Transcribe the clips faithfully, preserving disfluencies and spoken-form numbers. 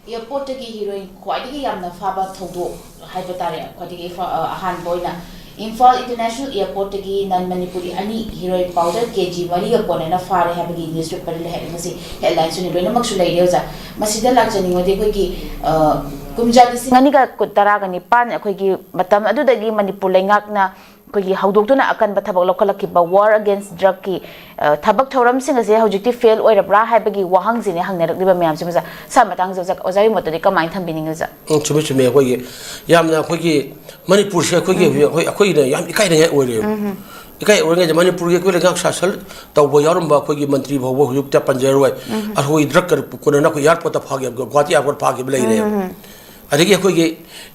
ꯑꯦꯌꯔꯄꯣꯔꯠꯇꯒꯤ heroine ꯈ꯭ꯋꯥꯏꯗꯒꯤ ꯌꯥꯝꯅ ꯐꯥꯕ ꯊꯧꯗꯣꯛ ꯍꯥꯏꯕ ꯇꯥꯔꯦ꯫ ꯈ꯭ꯋꯥꯏꯗꯒꯤ ꯐ-, ꯑ, ꯑꯍꯥꯟꯕ ꯑꯣꯏꯅ ꯏꯝꯐꯥꯜ ꯏꯟꯇꯔꯅꯦꯁꯅꯦꯜ ꯑꯦꯌꯔꯄꯣꯔꯠꯇꯒꯤ ꯅꯟ ꯃꯅꯤꯄꯨꯔꯤ ꯑꯅꯤ ꯍꯤꯔꯣꯏꯟ ꯄꯥꯎꯗꯔ ꯀꯦ ꯖꯤ ꯃꯔꯤꯒ ꯀꯣꯟꯅꯅ ꯐꯥꯔꯦ ꯍꯥꯏꯕꯒꯤ ꯅ꯭ꯌꯨꯁꯄꯦꯄꯔꯗ ꯂꯩ-, ꯉꯁꯤ ꯍꯦꯗꯂꯥꯏꯟꯁꯨ ꯂꯣꯏꯅꯃꯛꯁꯨ ꯂꯩꯔꯦ ꯑꯣꯖꯥ꯫ ꯃꯁꯤꯗ ꯂꯥꯛꯆꯅꯤꯡꯕꯗꯤ ꯑꯩꯈꯣꯏꯒꯤ, ꯑ, ꯀꯨꯝꯖꯥ ꯂꯤꯁꯤꯡ ꯑꯅꯤꯒ ꯇꯔꯥꯒ ꯅꯤꯄꯥꯟ ꯑꯩꯈꯣꯏꯒꯤ ꯃꯇꯝ ꯑꯗꯨꯗꯒꯤ ꯃꯅꯤꯄꯨꯔ ꯂꯩꯉꯥꯛꯅ ꯑꯩꯈꯣꯏꯒꯤ ꯍꯧꯗꯣꯛꯇꯨꯅ ꯑꯀꯟꯕ ꯊꯕꯛ ꯂꯧꯈꯠꯂꯛꯈꯤꯕ War Against Drugꯀꯤ, ꯑ, ꯊꯕꯛ ꯊꯧꯔꯝꯁꯤꯡ ꯑꯁꯦ ꯍꯧꯖꯤꯛꯇꯤ ꯐꯦꯜ ꯑꯣꯏꯔꯕ꯭ꯔꯥ ꯍꯥꯏꯕꯒꯤ ꯋꯥꯍꯪꯁꯤꯅꯦ ꯍꯪꯅꯔꯛꯂꯤꯕ ꯃꯌꯥꯝꯁꯦ꯫ ꯑꯣꯖꯥ, ꯁꯥ ꯃꯇꯥꯡꯁꯦ ꯑꯣꯖꯥ, ꯑꯣꯖꯥꯒꯤ ꯃꯣꯠꯇꯗꯤ ꯀꯃꯥꯏꯅ ꯊꯝꯕꯤꯅꯤꯡꯉꯤ ꯑꯣꯖꯥ? ꯎꯝ, ꯆꯨꯝꯃꯤ, ꯆꯨꯝꯃꯤ꯫ ꯑꯩꯈꯣꯏꯒꯤ ꯌꯥꯝꯅ ꯑꯩꯈꯣꯏꯒꯤ ꯃꯅꯤꯄꯨꯔꯁꯦ ꯑꯩꯈꯣꯏꯒꯤ ꯎꯝ꯫ ꯍꯧꯖꯤꯛ ꯑꯩꯈꯣꯏ, ꯑꯩꯈꯣꯏꯅ ꯌꯥꯝ ꯏꯀꯥꯏꯅꯤꯡꯉꯥꯏ ꯑꯣꯏꯔꯦꯕ꯫ ꯎꯝ꯫ ꯏꯀꯥꯏ ꯑꯣꯏꯔꯤꯉꯩꯗ ꯃꯅꯤꯄꯨꯔꯒꯤ ꯑꯩꯈꯣꯏ ꯂꯩꯉꯥꯛ ꯁꯥꯁꯟ ꯇꯧꯕ ꯌꯥꯎꯔꯝꯕ ꯑꯩꯈꯣꯏꯒꯤ ꯃꯟꯇ꯭ꯔꯤ ꯐꯥꯎꯕ ꯍꯧꯖꯤꯛꯇ ꯄꯟꯖꯔꯔꯣꯏ꯫ ꯎꯝ꯫ ꯑꯩꯈꯣꯏ ꯗ꯭ꯔꯒ ꯀꯣꯟꯅꯅ ꯑꯩꯈꯣꯏ ꯑꯦꯌꯥꯔꯄꯣꯔꯠꯇ ꯐꯥꯈꯤꯕ, ꯒꯨꯋꯥꯍꯥꯇꯤ ꯑꯦꯌꯥꯔꯄꯣꯔꯠ ꯐꯥꯈꯤꯕ ꯂꯩꯔꯦꯕ꯫ ꯎꯝ꯫ ꯑꯗꯒꯤ ꯑꯩꯈꯣꯏꯒꯤ,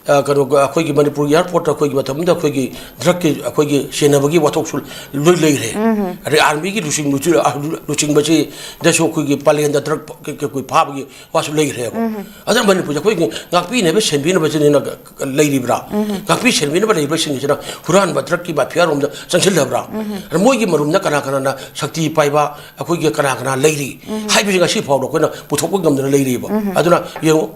ꯑ, ꯀꯩꯅꯣ, ꯑꯩꯈꯣꯏꯒꯤ ꯃꯅꯤꯄꯨꯔꯒꯤ ꯑꯦꯌꯥꯔꯄꯣꯔꯠꯇ ꯑꯩꯈꯣꯏꯒꯤ ꯃꯇꯝꯗ ꯑꯩꯈꯣꯏꯒꯤ ꯗ꯭ꯔꯒꯀꯤ ꯑꯩꯈꯣꯏꯒꯤ ꯆꯦꯟꯅꯕꯒꯤ ꯋꯥꯊꯣꯛꯁꯨ ꯂꯣꯏ ꯂꯩꯈ꯭ꯔꯦ꯫ ꯎꯝ꯫ ꯑꯗꯩ ꯑꯥꯔꯃꯤꯒꯤ ꯂꯨꯆꯤꯡꯕꯁꯨ, ꯑ, ꯂꯨꯆꯤꯡꯕꯁꯤꯗꯁꯨ ꯑꯩꯈꯣꯏꯒꯤ ꯄꯥꯂꯦꯟꯗ ꯗ꯭ꯔꯒ ꯀ-, ꯀ-, ꯑꯩꯈꯣꯏ ꯐꯥꯕꯒꯤ ꯋꯥꯁꯨ ꯂꯩꯈ꯭ꯔꯦꯕ꯫ ꯎꯝ꯫ ꯑꯗꯨꯅ ꯃꯅꯤꯄꯨꯔꯁꯦ ꯑꯩꯈꯣꯏꯒꯤ ꯉꯥꯛꯄꯤꯅꯕ ꯁꯦꯟꯕꯤꯅꯕꯁꯤꯅ ꯂꯩꯔꯤꯕ꯭ꯔꯥ? ꯎꯝ꯫ ꯉꯥꯛꯄꯤ ꯁꯦꯟꯕꯤꯅꯕ ꯂꯩꯔꯤꯕꯁꯤꯡꯁꯤꯅ ꯍꯨꯔꯥꯟꯕ ꯗ꯭ꯔꯒꯀꯤ ꯃꯥꯐꯤꯌꯥꯔꯣꯝꯗ ꯆꯪꯁꯤꯜꯂꯕ꯭ꯔꯥ? ꯎꯝ꯫ ꯑꯗ ꯃꯣꯏꯒꯤ ꯃꯔꯨꯝꯗ ꯀꯅꯥ ꯀꯅꯥꯅ ꯁꯛꯇꯤ ꯄꯥꯏꯕ, ꯑꯩꯈꯣꯏꯒꯤ ꯀꯅꯥ ꯀꯅꯥ ꯂꯩꯔꯤ ꯎꯝ꯫ ꯍꯥꯏꯕꯁꯤ ꯉꯁꯤ ꯐꯥꯎꯗ ꯑꯩꯈꯣꯏꯅ ꯄꯨꯊꯣꯛꯄ ꯉꯝꯗꯅ ꯂꯩꯔꯤꯕ꯫ ꯎꯝ꯫ ꯑꯗꯨꯅ ꯌꯦꯡꯉꯨ,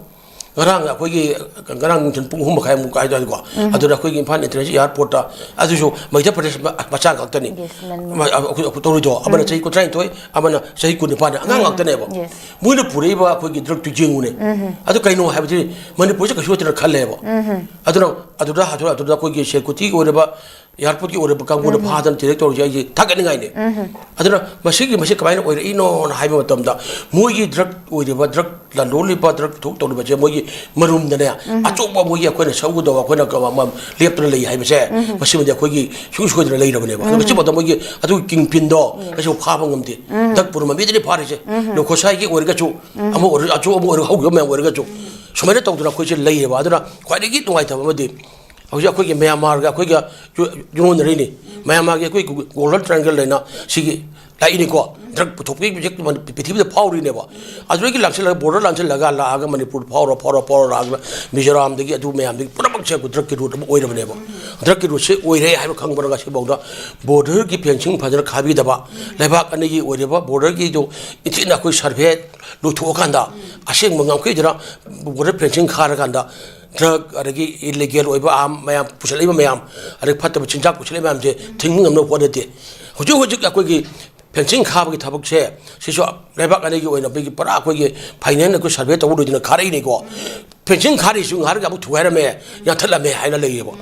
ꯉꯔꯥꯡ ꯑꯩꯈꯣꯏꯒꯤ, ꯉꯔꯥꯡ ꯅꯨꯡꯊꯤꯜ ꯄꯨꯡ ꯑꯍꯨꯝ ꯃꯈꯥꯏꯃꯨꯛ ꯍꯥꯏꯇꯥꯔꯦꯀꯣ, ꯎꯝ꯫ ꯑꯗꯨꯗ ꯑꯩꯈꯣꯏꯒꯤ ꯏꯝꯐꯥꯜ ꯏꯟꯇꯔꯅꯦꯁꯅꯦꯜ ꯑꯦꯌꯥꯔꯄꯣꯔꯠꯇ, ꯑꯗꯨꯁꯨ ꯃꯩꯙ꯭ꯌ ꯄ꯭ꯔꯗꯦꯁ ꯃ-, ꯃꯆꯥ ꯉꯥꯛꯇꯅꯤ꯫ Yes, ꯃꯟ-, ꯃ-, ꯑ, ꯑꯩꯈꯣꯏ, ꯑꯩꯈꯣꯏ ꯇꯧꯔꯤꯗꯣ, ꯑꯃꯅ ꯎꯝ꯫ ꯆꯍꯤ ꯀꯨꯟꯊ꯭ꯔꯥꯅꯤꯊꯣꯏ, ꯑꯃꯅ ꯆꯍꯤ ꯀꯨꯟꯅꯤꯄꯥꯟꯅꯤ, ꯑꯉꯥꯡ ꯎꯝ꯫ ꯉꯥꯛꯇꯅꯦꯕ꯫ Yes꯫ ꯃꯣꯏꯅ ꯄꯨꯔꯛꯏꯕ ꯑꯩꯈꯣꯏꯒꯤ ꯗ꯭ꯔꯒꯇꯨ ꯌꯦꯡꯉꯨꯅꯦ꯫ ꯎꯝ꯫ ꯑꯗꯨ ꯀꯩꯅꯣ ꯍꯥꯏꯕꯗꯤ ꯃꯅꯤꯄꯨꯔꯁꯦ ꯀꯩꯁꯨ ꯅꯠꯇꯦꯅ ꯈꯜꯂꯦꯕ꯫ ꯎꯝ꯫ ꯑꯗꯨꯅ ꯑꯗꯨꯗ, ꯑꯗꯨꯗ, ꯑꯗꯨꯗ ꯑꯩꯈꯣꯏꯒꯤ ꯁꯦꯀ꯭ꯌꯨꯔꯤꯇꯤꯒꯤ ꯑꯣꯏꯔꯕ, ꯑꯦꯌꯥꯔꯄꯣꯔꯠꯀꯤ ꯑꯣꯏꯔꯕ ꯀꯥꯡꯕꯨꯅ ꯎꯝ꯫ ꯐꯥꯗꯅ ꯊꯤꯔꯦꯛ ꯇꯧꯔꯤꯁꯦ ꯑꯩꯁꯦ ꯊꯥꯒꯠꯅꯤꯡꯉꯥꯏꯅꯦ꯫ ꯎꯝ꯫ ꯑꯗꯨꯅ ꯃꯁꯤꯒꯤ, ꯃꯁꯤ ꯀꯃꯥꯏꯅ ꯑꯣꯏꯔꯛꯏꯅꯣꯅ ꯍꯥꯏꯕ ꯃꯇꯝꯗ, ꯃꯣꯏꯒꯤ ꯗ꯭ꯔꯒ ꯑꯣꯏꯔꯤꯕ, ꯗ꯭ꯔꯒ ꯂꯂꯣꯜꯂꯤꯕ, ꯗ꯭ꯔꯒ ꯄꯨꯊꯣꯛ ꯇꯧꯔꯤꯕꯁꯦ ꯃꯣꯏꯒꯤ ꯃꯔꯨꯝꯗꯅꯦ, ꯎꯝ꯫ ꯑꯆꯧꯕ ꯃꯣꯏꯒꯤ ꯑꯩꯈꯣꯏꯅ ꯁꯔꯨꯛ ꯌꯥꯎꯕ ꯑꯩꯈꯣꯏꯅ ꯀ-, ꯃ-, ꯂꯦꯞꯇꯨꯅ ꯂꯩ ꯍꯥꯏꯕꯁꯦ, ꯎꯝ꯫ ꯃꯁꯤꯃꯗꯤ ꯑꯩꯈꯣꯏꯒꯤ ꯁꯨꯡꯁꯣꯏ ꯁꯣꯏꯗꯅ ꯂꯩꯔꯕꯅꯦꯕ꯫ ꯑꯗꯣ ꯎꯝ꯫ ꯃꯁꯤ ꯃꯇꯝꯗ ꯃꯣꯏꯒꯤ ꯑꯗꯨꯒꯤ ꯀꯤꯡ ꯄꯤꯟꯗꯣ ꯎꯝ꯫ ꯉꯁꯤ ꯐꯥꯕ ꯉꯝꯗꯦ꯫ ꯎꯝ꯫ ꯗ꯭ꯔꯒ ꯄꯨꯔꯝꯕ ꯃꯤꯗꯨꯅꯤ ꯐꯥꯔꯤꯁꯦ꯫ ꯎꯝ꯫ ꯂꯣꯈꯣꯁꯥꯏꯒꯤ ꯑꯣꯏꯔꯒꯁꯨ, ꯎꯝ꯫ ꯑꯃ ꯑꯣꯏꯔꯒꯁꯨ, ꯑꯆꯧꯕ ꯑꯃ ꯑꯣꯏꯔꯒ, ꯍꯧꯈꯤꯕ ꯃꯌꯥꯝ ꯑꯣꯏꯔꯒꯁꯨ, ꯁꯨꯃꯥꯏꯅ ꯇꯧꯗꯅ ꯑꯩꯈꯣꯏꯁꯦ ꯂꯩꯌꯦꯕ꯫ ꯑꯗꯨꯅ ꯈ꯭ꯋꯥꯏꯗꯒꯤ ꯅꯨꯡꯉꯥꯏꯇꯕ ꯑꯃꯗꯤ ꯍꯧꯖꯤꯛ ꯑꯩꯈꯣꯏꯒꯤ ꯃ꯭ꯌꯥꯟꯃꯥꯔꯒ ꯑꯩꯈꯣꯏꯒ ꯌꯨ-, ꯌꯨꯔꯣꯟꯅꯔꯤꯅꯤ꯫ ꯃ꯭ꯌꯥꯟꯃꯥꯔꯒꯤ ꯑꯩꯈꯣꯏ ꯒꯣ-, ꯒꯣꯜꯗꯟ ꯇ꯭ꯔꯥꯏꯌꯦꯡꯒꯜ ꯍꯥꯏꯅ ꯁꯤꯒꯤ ꯂꯥꯛꯏꯅꯤꯀꯣ꯫ ꯗ꯭ꯔꯒ ꯄꯨꯊꯣꯛꯄꯒꯤ ꯍꯧꯖꯤꯛ ꯄ꯭ꯔꯤꯊꯤꯕꯤꯗ ꯐꯥꯎꯔꯤꯅꯦꯕ꯫ ꯑꯗꯨꯗꯒꯤ ꯂꯥꯟꯁꯤꯜꯂꯒ, ꯕꯣꯔꯗꯔ ꯂꯥꯟꯁꯤꯜꯂꯒ ꯂꯥꯛꯑꯒ ꯃꯅꯤꯄꯨꯔ ꯐꯥꯎꯔ ꯐꯥꯎꯔ ꯐꯥꯎꯔ ꯂꯥꯛꯑꯒ ꯃꯤꯖꯣꯔꯥꯝꯗꯒꯤ ꯑꯗꯨ ꯃꯌꯥꯝꯗꯒꯤ ꯄꯨꯝꯅꯃꯛꯁꯦ ꯑꯩꯈꯣꯏ ꯗ꯭ꯔꯒꯀꯤ ꯔꯨꯠ ꯑꯃ ꯑꯣꯏꯔꯕꯅꯦꯕ꯫ ꯗ꯭ꯔꯒꯀꯤ ꯔꯨꯠꯁꯦ ꯑꯣꯏꯔꯦ ꯍꯥꯏꯕ ꯈꯪꯕꯅ ꯉꯁꯤꯐꯥꯎꯗ ꯕꯣꯔꯗꯔꯒꯤ ꯐꯦꯟꯁꯤꯡ ꯐꯖꯅ ꯈꯥꯕꯤꯗꯕ, ꯂꯩꯕꯥꯛ ꯑꯅꯤꯒꯤ ꯑꯣꯏꯔꯤꯕ ꯕꯣꯔꯗꯔꯒꯤꯗꯣ ꯏꯟꯊꯤꯅ ꯑꯩꯈꯣꯏ ꯁꯔꯚꯦ ꯂꯣꯏꯊꯣꯛꯑꯀꯥꯟꯗ ꯑꯁꯦꯡꯕ ꯉꯝꯈꯩꯗꯨꯅ ꯕꯣꯔꯗꯔ ꯐꯦꯟꯁꯤꯡ ꯈꯥꯔꯀꯥꯟꯗ ꯗ꯭ꯔꯒ ꯑꯗꯒꯤ ꯏꯂꯤꯒꯦꯜ ꯑꯣꯏꯕ ꯑꯥꯔꯝ ꯃꯌꯥꯝ ꯄꯨꯁꯜꯂꯛꯏꯕ ꯃꯌꯥꯝ, ꯑꯗꯒꯤ ꯐꯠꯇꯕ ꯆꯤꯟꯖꯥꯛ ꯄꯨꯁꯜꯂꯛꯏꯕ ꯃꯌꯥꯝꯁꯦ ꯊꯤꯡꯕ ꯉꯝꯅꯕ ꯍꯣꯠꯅꯗꯦ꯫ ꯍꯧꯖꯤꯛ ꯍꯧꯖꯤꯛ ꯑꯩꯈꯣꯏꯒꯤ ꯐꯦꯟꯁꯤꯡ ꯈꯥꯕꯒꯤ ꯊꯕꯛꯁꯦ ꯁꯤꯁꯨ ꯂꯩꯕꯥꯛ ꯑꯅꯤꯒꯤ ꯑꯣꯏꯅ ꯑꯩꯈꯣꯏꯒꯤ ꯄꯨꯔꯥ ꯑꯩꯈꯣꯏꯒꯤ ꯐꯥꯏꯅꯦꯜ ꯑꯩꯈꯣꯏ ꯁꯔꯚꯦ ꯇꯧꯕ ꯂꯣꯏꯗꯅ ꯈꯥꯔꯛꯏꯅꯤꯀꯣ꯫ ꯐꯦꯟꯁꯤꯡ ꯈꯥꯔꯤꯁꯨ ꯉꯥꯏꯍꯥꯛ ꯑꯃꯨꯛ ꯊꯨꯒꯥꯏꯔꯝꯃꯦ, ꯌꯥꯟꯊꯠꯂꯝꯃꯦ ꯍꯥꯏꯅ ꯂꯩꯌꯦꯕ꯫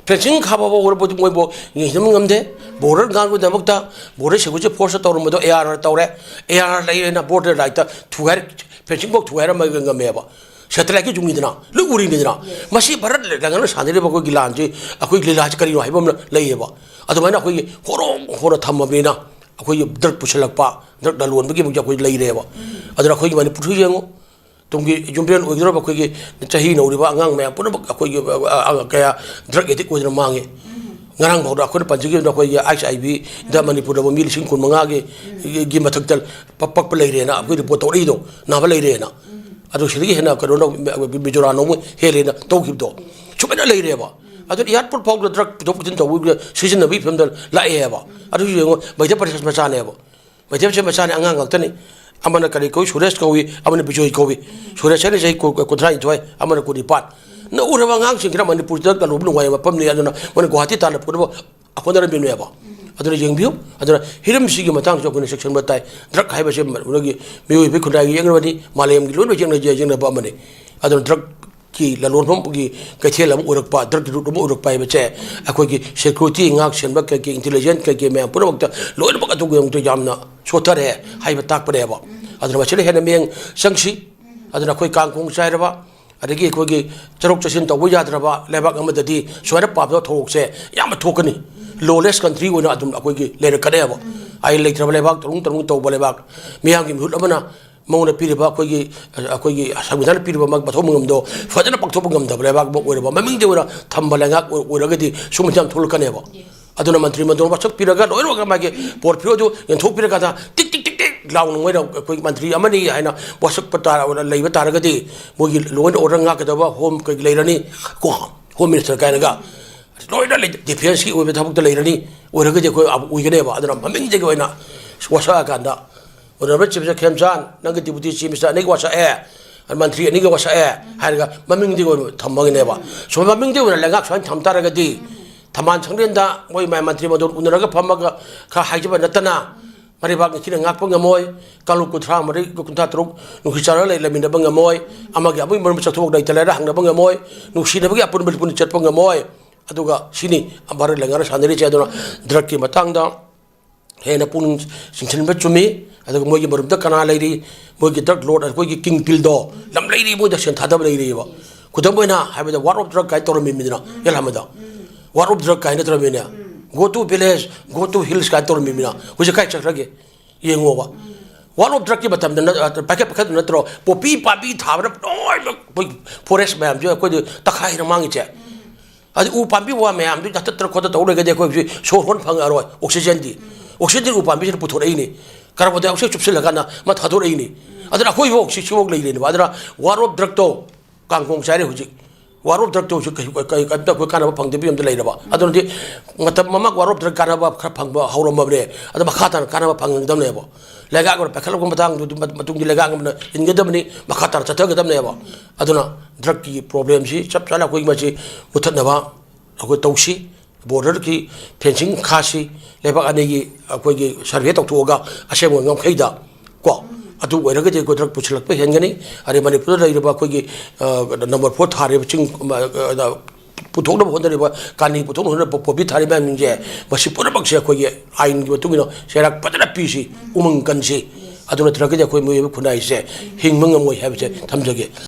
ꯐꯦꯟꯁꯤꯡ ꯈꯥꯕ ꯐꯥꯎꯕ ꯃꯣꯏꯕꯨ ꯌꯦꯡꯁꯤꯟꯕ ꯉꯝꯗꯦ꯫ ꯕꯣꯔꯗꯔ ꯉꯥꯛꯄꯒꯤꯗꯃꯛꯇ ꯕꯣꯔꯗꯔ ꯁꯦꯀ꯭ꯌꯨꯔꯤꯇꯤ ꯐꯣꯔꯁꯇ ꯇꯧꯔꯝꯕꯗꯣ ꯑꯦ ꯑꯥꯔ ꯑꯥꯔ ꯇꯧꯔꯦ꯫ ꯑꯦ ꯑꯥꯔ ꯑꯥꯔ ꯂꯩꯔꯦꯅ ꯕꯣꯔꯗꯔ ꯂꯥꯏꯠꯇ ꯊꯨꯒꯥꯏꯔ-, ꯐꯦꯟꯁꯤꯡ ꯐꯥꯎ ꯊꯨꯒꯥꯏꯔꯝꯃꯒ ꯉꯝꯃꯦꯕ꯫ ꯁꯦꯇꯦꯂꯥꯏꯠꯀꯤ ꯌꯨꯝꯅꯤꯗꯅ, ꯂꯣꯏ ꯎꯔꯤꯅꯤꯗꯅ꯫ ꯃꯁꯤ ꯚꯥꯔꯠ ꯂꯩꯉꯥꯛꯅ ꯁꯥꯟꯅꯔꯤꯕ ꯑꯩꯈꯣꯏꯒꯤ ꯂꯥꯟꯁꯤ, ꯑꯩꯈꯣꯏꯒꯤ ꯂꯤꯂꯥꯁꯤ ꯀꯔꯤꯅꯣ ꯍꯥꯏꯕ ꯑꯃ ꯂꯩꯌꯦꯕ꯫ ꯑꯗꯨꯃꯥꯏꯅ ꯑꯩꯈꯣꯏꯒꯤ ꯍꯣꯔꯣꯡ ꯍꯣꯔ ꯊꯝꯃꯕꯅꯤꯅ ꯑꯩꯈꯣꯏꯒꯤ ꯗ꯭ꯔꯒ ꯄꯨꯁꯤꯜꯂꯛꯄ, ꯗ꯭ꯔꯒ ꯂꯂꯣꯟꯕꯒꯤ ꯑꯃꯨꯛ ꯑꯩꯈꯣꯏ ꯂꯩꯔꯦꯕ꯫ ꯑꯗꯨꯅ ꯑꯩꯈꯣꯏꯒꯤ ꯃꯅꯤꯄꯨꯔꯁꯨ ꯌꯦꯡꯉꯨ, ꯇꯨꯡꯒꯤ ꯌꯨꯝꯕꯤꯔꯦꯜ ꯑꯣꯏꯒꯗꯧꯔꯕ ꯑꯩꯈꯣꯏꯒꯤ ꯆꯍꯤ ꯅꯧꯔꯤꯕ ꯑꯉꯥꯡ ꯃꯌꯥꯝ ꯄꯨꯝꯅꯃꯛ ꯑꯩꯈꯣꯏꯒꯤ, ꯑ, ꯑ, ꯀꯌꯥ ꯗ꯭ꯔꯒ ꯑꯦꯗꯤꯛ ꯑꯣꯏꯗꯅ ꯃꯥꯡꯉꯦ꯫ ꯉꯔꯥꯡ ꯐꯥꯎꯗ ꯑꯩꯈꯣꯏꯅ ꯄꯟꯖꯈꯤꯕꯗ ꯑꯩꯈꯣꯏꯒꯤ ꯑꯩꯆ ꯑꯥꯏ ꯚꯤꯗ ꯃꯅꯤꯄꯨꯔꯗ ꯃꯤ ꯂꯤꯁꯤꯡ ꯀꯨꯟ ꯃꯉꯥꯒꯤ, ꯒꯤ ꯃꯊꯛꯇ ꯄꯛ-, ꯄꯛꯄ ꯂꯩꯔꯦꯅ ꯑꯩꯈꯣꯏ ꯔꯤꯄꯣꯔꯠ ꯇꯧꯔꯛꯏꯗꯣ, ꯅꯥꯕ ꯂꯩꯔꯦꯅ꯫ ꯑꯗꯨ ꯁꯤꯗꯒꯤ ꯍꯦꯟꯅ ꯀꯩꯅꯣꯅ, ꯃꯤꯖꯣꯔꯥꯝꯅ ꯑꯃꯨꯛ ꯍꯦꯜꯂꯦꯅ ꯇꯧꯈꯤꯕꯗꯣ ꯁꯨꯃꯥꯏꯅ ꯂꯩꯔꯦꯕ꯫ ꯑꯗꯨꯅ ꯑꯦꯌꯥꯔꯄꯣꯔꯠ ꯐꯥꯎꯗ ꯗ꯭ꯔꯒ ꯄꯨꯊꯣꯛ ꯄꯨꯁꯤꯟ ꯇꯧꯕꯒꯤ ꯁꯤꯖꯤꯟꯅꯕꯒꯤ ꯐꯤꯕꯝꯗ ꯂꯥꯛꯑꯦꯕ꯫ ꯑꯗꯨꯁꯨ ꯌꯦꯡꯉꯣ, ꯃꯩꯙ꯭ꯌ ꯄ꯭ꯔꯗꯦꯁ ꯃꯆꯥꯅꯦꯕ꯫ ꯃꯩꯙ꯭ꯌ ꯄ꯭ꯔꯗꯦꯁ ꯃꯆꯥꯅꯤ, ꯑꯉꯥꯡ ꯉꯥꯛꯇꯅꯤ꯫ ꯑꯃꯅ ꯀꯔꯤ ꯀꯧꯏ? ꯁꯨꯔꯦꯁ ꯀꯧꯏ, ꯑꯃꯅ ꯕꯤꯖꯣꯏ ꯀꯧꯏ꯫ ꯁꯨꯔꯦꯁ ꯍꯥꯏꯅ ꯆꯍꯤ ꯀꯨ-, ꯀꯨꯟꯊ꯭ꯔꯥ ꯅꯤꯊꯣꯏ, ꯑꯃꯅ ꯀꯨꯟꯅꯤꯄꯥꯟ꯫ ꯅ ꯎꯔꯕ ꯑꯉꯥꯡꯁꯤꯡꯁꯤꯅ ꯃꯅꯤꯄꯨꯔꯁꯤꯗ ꯀꯩꯅꯣ ꯅꯨꯡꯉꯥꯏꯕ ꯃꯐꯝꯅꯤ, ꯑꯗꯨꯅ ꯃꯣꯏꯅ ꯒꯨꯋꯥꯍꯥꯇꯤ ꯇꯥꯟꯅ ꯄꯨꯅꯕ ꯍꯣꯠꯅꯔꯝꯃꯤꯅꯦꯕ꯫ ꯑꯗꯨꯅ ꯌꯦꯡꯕꯤꯌꯨ꯫ ꯑꯗꯨꯅ ꯍꯤꯔꯝꯁꯤꯒꯤ ꯃꯇꯥꯡꯁꯨ ꯑꯩꯈꯣꯏꯅ ꯆꯦꯛꯁꯤꯟꯕ ꯇꯥꯏ꯫ ꯗ꯭ꯔꯒ ꯍꯥꯏꯕꯁꯦ ꯃ-, ꯃꯤꯑꯣꯏꯕꯒꯤ ꯈꯨꯟꯅꯥꯏꯒꯤ ꯌꯦꯛꯅꯕꯅꯤ, ꯃꯥꯂꯦꯝꯒꯤ ꯂꯣꯏꯅ ꯌꯦꯛꯅ-, ꯌꯦꯛꯅꯕ ꯑꯃꯅꯤ꯫ ꯑꯗꯨꯅ ꯗ꯭ꯔꯒꯀꯤ ꯂꯂꯣꯟꯐꯝꯒꯤ ꯀꯩꯊꯦꯜ ꯑꯃ ꯑꯣꯏꯔꯛꯄ, ꯗ꯭ꯔꯒꯀꯤ ꯔꯨꯠ ꯑꯃ ꯑꯣꯏꯔꯛꯄ ꯍꯥꯏꯕꯁꯦ ꯑꯩꯈꯣꯏꯒꯤ ꯁꯦꯀ꯭ꯌꯨꯔꯤꯇꯤ, ꯉꯥꯛ ꯁꯦꯟꯕ ꯀꯩꯀꯩ, ꯏꯟꯇꯤꯂꯤꯖꯦꯟꯁ ꯀꯩꯀꯩ ꯃꯌꯥꯝ ꯄꯨꯝꯅꯃꯛꯇ ꯂꯣꯏꯅꯃꯛ ꯑꯗꯨꯒꯤꯗꯃꯛꯇ ꯌꯥꯝꯅ ꯁꯣꯠꯊꯔꯦ ꯍꯥꯏꯕ ꯇꯥꯛꯄꯅꯦꯕ꯫ ꯑꯗꯨꯅ ꯃꯁꯤꯗ ꯍꯦꯟꯅ ꯃꯤꯠꯌꯦꯡ ꯆꯪꯁꯤ꯫ ꯑꯗꯨꯅ ꯑꯩꯈꯣꯏ ꯀꯥꯡꯈꯣꯡ ꯆꯥꯏꯔꯕ, ꯑꯗꯒꯤ ꯑꯩꯈꯣꯏꯒꯤ ꯆꯠꯊꯣꯛ ꯆꯠꯁꯤꯟ ꯇꯧꯕ ꯌꯥꯗ꯭ꯔꯕ ꯂꯩꯕꯥꯛ ꯑꯃꯗꯗꯤ ꯁꯨꯃꯥꯏꯅ ꯄꯥꯝꯗꯕ ꯊꯧꯗꯣꯛꯁꯦ ꯌꯥꯝꯅ ꯊꯣꯛꯀꯅꯤ꯫ ꯂꯣꯂꯦꯁ ꯀꯟꯇ꯭ꯔꯤ ꯑꯣꯏꯅ ꯑꯗꯨꯝ ꯑꯩꯈꯣꯏꯒꯤ ꯂꯩꯔꯛꯀꯅꯦꯕ꯫ ꯑꯥꯏꯟ ꯂꯩꯇ꯭ꯔꯕ ꯂꯩꯕꯥꯛ, ꯇꯧꯅꯤꯡ ꯇꯧꯅꯤꯡ ꯇꯧꯕ ꯂꯩꯕꯥꯛ꯫ ꯃꯤꯌꯥꯝꯒꯤ ꯃꯤꯍꯨꯠ ꯑꯃꯅ ꯃꯉꯣꯟꯗ ꯄꯤꯔꯤꯕ ꯑꯩꯈꯣꯏꯒꯤ, ꯑꯩꯈꯣꯏꯒꯤ ꯁꯪꯕꯤꯙꯥꯟꯅ ꯄꯤꯔꯤꯕ ꯃꯥꯒꯤ ꯃꯊꯧ ꯃꯉꯝꯗꯣ ꯐꯖꯅ ꯄꯥꯡꯊꯣꯛꯄ ꯉꯝꯗꯕ ꯂꯩꯕꯥꯛ ꯑꯃ ꯑꯣꯏꯔꯕ, ꯃꯃꯤꯡꯗꯤ ꯑꯣꯏꯅ ꯊꯝꯕ ꯂꯩꯉꯥꯛ ꯑꯣꯏ-, ꯑꯣꯏꯔꯒꯗꯤ ꯁꯨꯝꯕꯁꯤ ꯌꯥꯝ ꯊꯣꯛꯂꯛꯀꯅꯦꯕ꯫ ꯑꯗꯨꯅ ꯃꯟꯇ꯭ꯔꯤ ꯃꯟꯗꯣꯟ ꯋꯥꯁꯛ ꯄꯤꯔꯒ ꯂꯣꯏꯅꯃꯛ ꯃꯥꯒꯤ ꯄꯣꯔꯠꯐꯣꯂꯤꯑꯣꯗꯨ ꯌꯦꯟꯊꯣꯛꯄꯤꯔꯀꯥꯟꯗ ꯇꯤꯛ ꯇꯤꯛ ꯇꯤꯛ ꯇꯤꯛ ꯂꯥꯎꯅ ꯃꯣꯏꯅ ꯑꯩꯈꯣꯏ ꯃꯟꯇ꯭ꯔꯤ ꯑꯃꯅꯤ ꯍꯥꯏꯅ ꯋꯥꯁꯛꯄ ꯇꯥꯔ ꯂꯩꯕ ꯇꯥꯔꯒꯗꯤ ꯃꯣꯏꯒꯤ ꯂꯣ ꯑꯦꯟ ꯑꯣꯔꯗꯔ ꯉꯥꯛꯀꯗꯕ ꯍꯣꯝ ꯀꯩ ꯂꯩꯔꯅꯤ ꯀꯣ, ꯍꯣꯝ ꯃꯤꯅꯤꯁꯇꯔ ꯀꯥꯏꯅꯒ ꯂꯣꯏꯅ ꯗꯤꯐꯦꯟꯁꯀꯤ ꯑꯣꯏꯕ ꯊꯕꯛꯇ ꯂꯩꯔꯅꯤ꯫ ꯑꯣꯏꯔꯒꯗꯤ ꯑꯩꯈꯣꯏ ꯑꯣꯏꯒꯅꯦꯕ꯫ ꯑꯗꯨꯅ ꯃꯃꯤꯡꯗꯒꯤ ꯑꯣꯏꯅ ꯋꯥꯁꯛꯑꯀꯥꯟꯗ ꯑꯣꯅꯔꯦꯕꯜ ꯆꯤꯐ ꯃꯤꯅꯤꯁꯇꯔ ꯈꯦꯝꯆꯥꯟ, ꯅꯪꯒꯤ ꯗꯤꯄꯨꯇꯤ ꯆꯤꯐ ꯃꯤꯅꯤꯁꯇꯔ ꯑꯅꯤꯒꯤ ꯋꯥꯁꯛꯑꯦ, ꯃꯟꯇ꯭ꯔꯤ ꯑꯅꯤꯒꯤ ꯋꯥꯁꯛꯑꯦ ꯍꯥꯏꯔꯒ ꯃꯃꯤꯡꯗꯤ ꯑꯣꯏꯅ ꯊꯝꯃꯒꯅꯦꯕ꯫ ꯁꯨꯃꯥꯏꯅ ꯃꯃꯤꯡꯗꯤ ꯑꯣꯏꯅ ꯂꯩꯉꯥꯛ ꯁꯨꯃꯥꯏꯅ ꯊꯝ ꯇꯥꯔꯒꯗꯤ ꯊꯝꯕꯥꯜ ꯁꯪꯂꯦꯟꯗ ꯃꯣꯏ ꯃꯌꯥꯝ ꯃꯟꯇ꯭ꯔꯤ ꯃꯟꯗꯣꯟ ꯎꯅꯔꯒ ꯐꯝꯃꯒ ꯈꯔ ꯍꯥꯏꯖꯕ ꯅꯠꯇꯅ ꯃꯔꯩꯕꯥꯛ ꯅꯤꯡꯊꯤꯅ ꯉꯥꯛꯄ ꯉꯝꯃꯣꯏ꯫ ꯀꯥꯡꯂꯨꯞ ꯀꯨꯟꯊ꯭ꯔꯥ ꯃꯔꯤ, ꯀꯨꯟꯊ꯭ꯔꯥ ꯇꯔꯨꯛ ꯅꯨꯡꯁꯤ ꯆꯥꯟꯅꯅ ꯂꯩ, ꯂꯩꯃꯤꯟꯅꯕ ꯉꯝꯃꯣꯏ꯫ ꯑꯃꯒꯤ ꯑꯃꯒꯤ ꯃꯔꯝ ꯆꯠꯊꯣꯛ ꯂꯩꯇ ꯂꯩꯔ ꯍꯪꯅꯕ ꯉꯝꯃꯣꯏ꯫ ꯅꯨꯡꯁꯤꯅꯕꯒꯤ ꯑꯄꯨꯟꯕ ꯄꯨꯟꯅ ꯆꯠꯄ ꯉꯝꯃꯣꯏ꯫ ꯑꯗꯨꯒ ꯁꯤꯅꯤ ꯚꯥꯔꯠ ꯂꯩꯉꯥꯛꯅ ꯁꯥꯟꯅꯔꯤꯁꯦ꯫ ꯑꯗꯨꯅ ꯗ꯭ꯔꯒꯀꯤ ꯃꯇꯥꯡꯗ ꯍꯦꯟꯅ ꯄꯨꯛꯅꯤꯡ ꯆꯤꯡꯁꯤꯟꯕ ꯆꯨꯝꯃꯤ꯫ ꯑꯗꯨꯒ ꯃꯣꯏꯒꯤ ꯃꯔꯨꯝꯗ ꯀꯅꯥ ꯂꯩꯔꯤ? ꯃꯣꯏꯒꯤ ꯗ꯭ꯔꯒ ꯂꯣꯔꯗ, ꯑꯩꯈꯣꯏꯒꯤ ꯀꯤꯡ ꯄꯤꯜꯗꯣ ꯂꯝ ꯂꯩꯔꯤ, ꯃꯣꯏꯗ ꯁꯦꯟ ꯊꯥꯗꯕ ꯂꯩꯔꯤꯕ꯫ ꯈꯨꯗꯝ ꯑꯣꯏꯅ ꯍꯥꯏꯕꯗ ꯋꯥꯔ ꯑꯣꯐ ꯗ꯭ꯔꯒ ꯀꯥꯏꯅ ꯇꯧꯔꯝꯃꯤꯗꯅ, ꯌꯦꯜꯍꯝꯃꯗ ꯋꯥꯔ ꯑꯣꯐ ꯗ꯭ꯔꯒ ꯀꯥꯏꯅ ꯇꯧꯔꯝꯃꯤꯅꯦ꯫ Go to village, go to hills ꯀꯥꯏꯅ ꯇꯧꯔꯝꯃꯤꯃꯤꯅ ꯍꯧꯖꯤꯛ ꯀꯥꯏ ꯆꯠꯈ꯭ꯔꯒꯦ? ꯌꯦꯡꯉꯣꯕ꯫ ꯋꯥꯔ ꯑꯣꯐ ꯗ꯭ꯔꯒꯀꯤ ꯃꯇꯝꯗ ꯅꯠ-, ꯄꯥꯏꯈꯠ ꯄꯥꯏꯈꯠꯇꯨ ꯅꯠꯇ꯭ꯔꯣ? ꯄꯣꯄꯤ ꯄꯥꯝꯕꯤ ꯊꯥꯕꯅ ꯂꯣꯏꯅꯃꯛ ꯑꯩꯈꯣꯏ ꯐꯣꯔꯦꯁ ꯃꯌꯥꯝꯁꯦ ꯑꯩꯈꯣꯏꯗꯤ ꯇꯛꯈꯥꯏꯅ ꯃꯥꯡꯉꯤꯁꯦ꯫ ꯑꯗꯨ ꯎ ꯄꯥꯝꯕꯤ ꯋꯥ ꯃꯌꯥꯝꯗꯨ ꯌꯥꯟꯊꯠꯇꯅ ꯈꯣꯠꯇꯅ ꯇꯧ ꯂꯩꯔꯒꯗꯤ ꯑꯩꯈꯣꯏ ꯍꯧꯖꯤꯛ ꯁꯣꯔ ꯍꯣꯟ ꯐꯪꯉꯔꯣꯏ꯫ ꯑꯣꯛꯁꯤꯖꯦꯟꯗꯤ, ꯑꯣꯛꯁꯤꯖꯦꯟ ꯎ ꯄꯥꯝꯕꯤꯁꯤꯅ ꯄꯨꯊꯣꯔꯛꯏꯅꯤ꯫ ꯀꯥꯔꯕꯣꯟ ꯗꯥꯏꯑꯣꯛꯁꯥꯏꯗ ꯆꯨꯞꯁꯤꯜꯂꯀꯥꯟꯗ ꯃꯥ ꯊꯥꯗꯣꯔꯛꯏꯅꯤ꯫ ꯑꯗꯨꯅ ꯑꯩꯈꯣꯏꯐꯥꯎ ꯁꯤ ꯁꯤꯐꯥꯎ ꯂꯩꯔꯤꯅꯦꯕ꯫ ꯑꯗꯨꯅ ꯋꯥꯔ ꯑꯣꯐ ꯗ꯭ꯔꯒꯇꯣ ꯀꯥꯡꯈꯣꯡ ꯆꯥꯏꯔꯦ ꯍꯧꯖꯤꯛ꯫ ꯋꯥꯔ ꯑꯣꯐ ꯗ꯭ꯔꯒꯇꯣ ꯍꯧꯖꯤꯛ ꯀꯩ-, ꯀꯩ-, ꯀꯩꯝꯇ ꯑꯩꯈꯣꯏ ꯀꯥꯟꯅꯕ ꯐꯪꯗꯕ ꯐꯤꯕꯝꯗ ꯂꯩꯔꯕ꯫ ꯑꯗꯨꯅꯗꯤ ꯃꯇꯝ ꯑꯃ ꯋꯥꯔ ꯑꯣꯐ ꯗ꯭ꯔꯒ ꯀꯥꯟꯅꯕ ꯈꯔ ꯐꯪꯕ ꯍꯧꯔꯝꯃꯕꯅꯦ꯫ ꯑꯗꯣ ꯃꯈꯥ ꯇꯥꯅ ꯀꯥꯟꯅꯕ ꯐꯪꯒꯗꯕꯅꯦꯕ꯫ ꯂꯩꯉꯥꯛ ꯑꯃꯅ ꯄꯥꯏꯈꯠꯂꯛꯄ ꯃꯇꯥꯡꯗꯨ ꯃ-, ꯃꯇꯨꯡꯒꯤ ꯂꯩꯉꯥꯛ ꯑꯃꯅ ꯏꯟꯒꯗꯕꯅꯤ, ꯃꯈꯥ ꯇꯥꯅ ꯆꯠꯊꯒꯗꯕꯅꯦꯕ꯫ ꯑꯗꯨꯅ ꯗ꯭ꯔꯒꯀꯤ ꯄ꯭ꯔꯣꯕ꯭ꯂꯦꯝꯁꯤ ꯆꯞ ꯆꯥꯅ ꯑꯩꯈꯣꯏ ꯃꯁꯤ ꯃꯨꯊꯠꯅꯕ ꯑꯩꯈꯣꯏ ꯇꯧꯁꯤ꯫ ꯕꯣꯔꯗꯔꯒꯤ ꯐꯦꯟꯁꯤꯡ ꯈꯥꯁꯤ, ꯂꯩꯕꯥꯛ ꯑꯅꯤꯒꯤ ꯑꯩꯈꯣꯏꯒꯤ ꯁꯔꯚꯦ ꯇꯧꯊꯣꯛꯑꯒ ꯑꯁꯦꯡꯕ ꯉꯝꯈꯩꯗ ꯀꯣ, ꯑꯗꯨ ꯑꯣꯏꯔꯒꯗꯤ ꯑꯩꯈꯣꯏ ꯗ꯭ꯔꯒ ꯄꯨꯁꯤꯜꯂꯛꯄ ꯍꯦꯟꯒꯅꯤ꯫ ꯑꯗꯩ ꯃꯅꯤꯄꯨꯔꯗ ꯂꯩꯔꯤꯕ ꯑꯩꯈꯣꯏꯒꯤ, ꯑ, ꯅꯝꯕꯔ ꯐꯣꯔ ꯊꯥꯔꯤꯕ ꯆꯤꯡ, ꯑ, ꯑ, ꯄꯨꯊꯣꯛꯅꯕ ꯍꯣꯠꯅꯔꯤꯕ, ꯀꯥꯅꯤ ꯄꯨꯊꯣꯛꯅꯕ ꯍꯣꯠꯅꯔꯤꯕ ꯄꯣꯄꯤ ꯊꯥꯔꯤꯕ ꯃꯌꯥꯝꯁꯤꯡꯁꯦ, ꯃꯁꯤ ꯄꯨꯝꯅꯃꯛꯁꯦ ꯑꯩꯈꯣꯏꯒꯤ ꯑꯥꯏꯟꯒꯤ ꯃꯇꯨꯡ ꯏꯟꯅ ꯆꯩꯔꯥꯛ ꯐꯖꯅ ꯄꯤꯁꯤ, ꯎꯃꯪ ꯀꯟꯁꯤ꯫ ꯑꯗꯨ ꯅꯠꯇ꯭ꯔꯒꯗꯤ ꯑꯩꯈꯣꯏ ꯃꯤꯑꯣꯏꯕ ꯈꯨꯟꯅꯥꯏꯁꯦ ꯍꯤꯡꯕ ꯉꯝꯃꯣꯏ ꯍꯥꯏꯕꯁꯦ ꯊꯝꯖꯒꯦ꯫